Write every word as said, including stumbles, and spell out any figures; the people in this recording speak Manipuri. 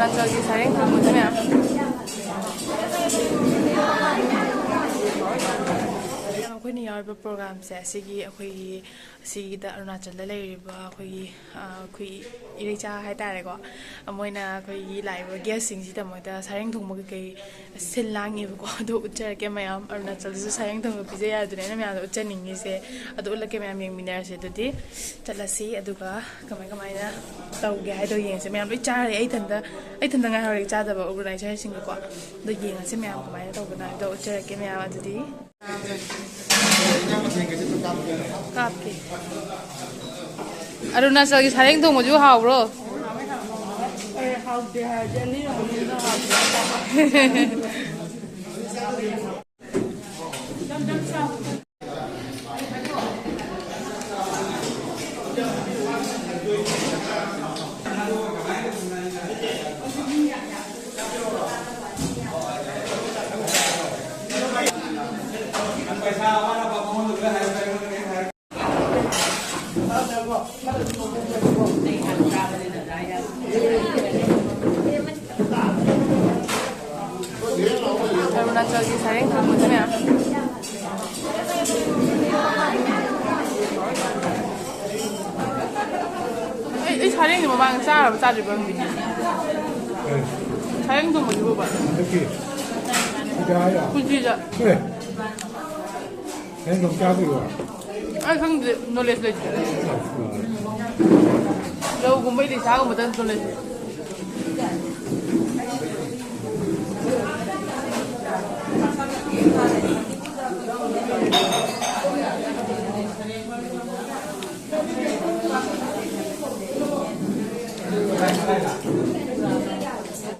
ꯑꯔꯨꯅꯥꯆꯜꯒꯤ ꯁꯥꯔꯦꯡ ꯊꯣꯡꯕꯁꯦ ꯃꯌꯥꯝ꯫ ꯑꯩꯈꯣꯏꯅ ꯌꯥꯎꯔꯤꯕ ꯄ꯭ꯔꯣꯒ꯭ꯔꯥꯝꯁꯦ ꯑꯁꯤꯒꯤ ꯑꯩꯈꯣꯏꯒꯤ ꯑꯁꯤꯒꯤꯗ ꯑꯔꯨꯅꯥꯆꯜꯗ ꯂꯩꯔꯤꯕ ꯑꯩꯈꯣꯏꯒꯤ, ꯑ, ꯑꯩꯈꯣꯏ ꯏꯔꯩꯆꯥ ꯍꯥꯏꯇꯥꯔꯦꯀꯣ, ꯃꯣꯏꯅ ꯑꯩꯈꯣꯏꯒꯤ ꯂꯥꯛꯏꯕ ꯒꯦꯁꯁꯤꯡꯁꯤꯗ ꯃꯣꯏꯗ ꯁꯥꯔꯦꯡ ꯊꯣꯡꯕ ꯀꯩꯀꯩ ꯁꯤꯜ ꯂꯥꯡꯉꯦꯕꯀꯣ꯫ ꯑꯗꯨ ꯎꯠꯆꯔꯛꯀꯦ ꯃꯌꯥꯝ꯫ ꯑꯔꯨꯅꯥꯆꯜꯗꯁꯨ ꯁꯥꯔꯦꯡ ꯊꯣꯡꯕ ꯄꯤꯖ ꯌꯥꯗꯨꯅ ꯑꯩꯅ ꯃꯌꯥꯝꯗ ꯎꯠꯆꯅꯤꯡꯉꯤꯁꯦ꯫ ꯑꯗꯨ ꯎꯠꯂꯛꯀꯦ ꯃꯌꯥꯝ, ꯌꯦꯡꯃꯤꯟꯅꯔꯁꯦ꯫ ꯑꯗꯨꯗꯤ ꯆꯠꯂꯁꯤ, ꯑꯗꯨꯒ ꯀꯃꯥꯏ ꯀꯃꯥꯏꯅ ꯇꯧꯒꯦ ꯍꯥꯏꯗꯣ ꯌꯦꯡꯁꯦ꯫ ꯃꯌꯥꯝ ꯂꯣꯏ ꯆꯥꯔꯦ, ꯑꯩ ꯏꯊꯟꯇ, ꯑꯩ ꯏꯊꯟꯇ ꯉꯥꯏꯍꯧꯔꯦ ꯆꯥꯗꯕ ꯑꯣꯔꯒꯅꯥꯏꯖꯔꯁꯤꯡꯒꯀꯣ꯫ ꯑꯗꯣ ꯌꯦꯡꯉꯁꯦ ꯃꯌꯥꯝ ꯀꯃꯥꯏꯅ ꯇꯧꯕꯅꯣ ꯍꯥꯏꯕꯗꯣ ꯎꯠꯆꯔꯛꯀꯦ ꯃꯌꯥꯝ꯫ ꯑꯗꯨꯗꯤ ꯀꯥꯞꯀꯦ꯫ ꯑꯔꯨꯅꯥꯆꯜꯒꯤ ꯁꯥꯔꯦꯡ ꯊꯣꯡꯕꯁꯨ ꯍꯥꯎꯕ꯭ꯔꯣ? ꯑꯔꯨꯅꯥꯆꯜꯒꯤ ꯁꯥꯔꯦꯡ ꯊꯣꯡꯕꯁꯦ ꯃꯌꯥꯝ꯫ ꯑꯩ, ꯑꯩ ꯁꯥꯔꯦꯡꯗꯤ ꯃꯃꯥꯡꯗ ꯆꯥꯔꯕ ꯆꯥꯗ꯭ꯔꯤꯕ ꯈꯪꯗꯦ꯫ ꯁꯥꯔꯦꯡ ꯊꯣꯡꯕꯁꯤꯕꯨꯕ꯫ ꯍꯟꯗꯛꯀꯤ ꯁꯤꯗ ꯍꯥꯏꯔꯣ? ꯄꯨꯟꯁꯤꯗ꯫ ꯑꯦ꯫ ꯅꯪ ꯅꯣꯡ ꯆꯥꯗ꯭ꯔꯤꯕꯣ? ꯑꯩ ꯈꯪꯗꯦ, ꯅꯣꯂꯦꯖ ꯂꯩꯇꯦ꯫ ꯂꯧꯒꯨꯝꯕ ꯏꯂꯤꯁꯥꯒꯨꯝꯕꯗ ꯅꯣꯂꯦꯖ ꯂꯩ꯫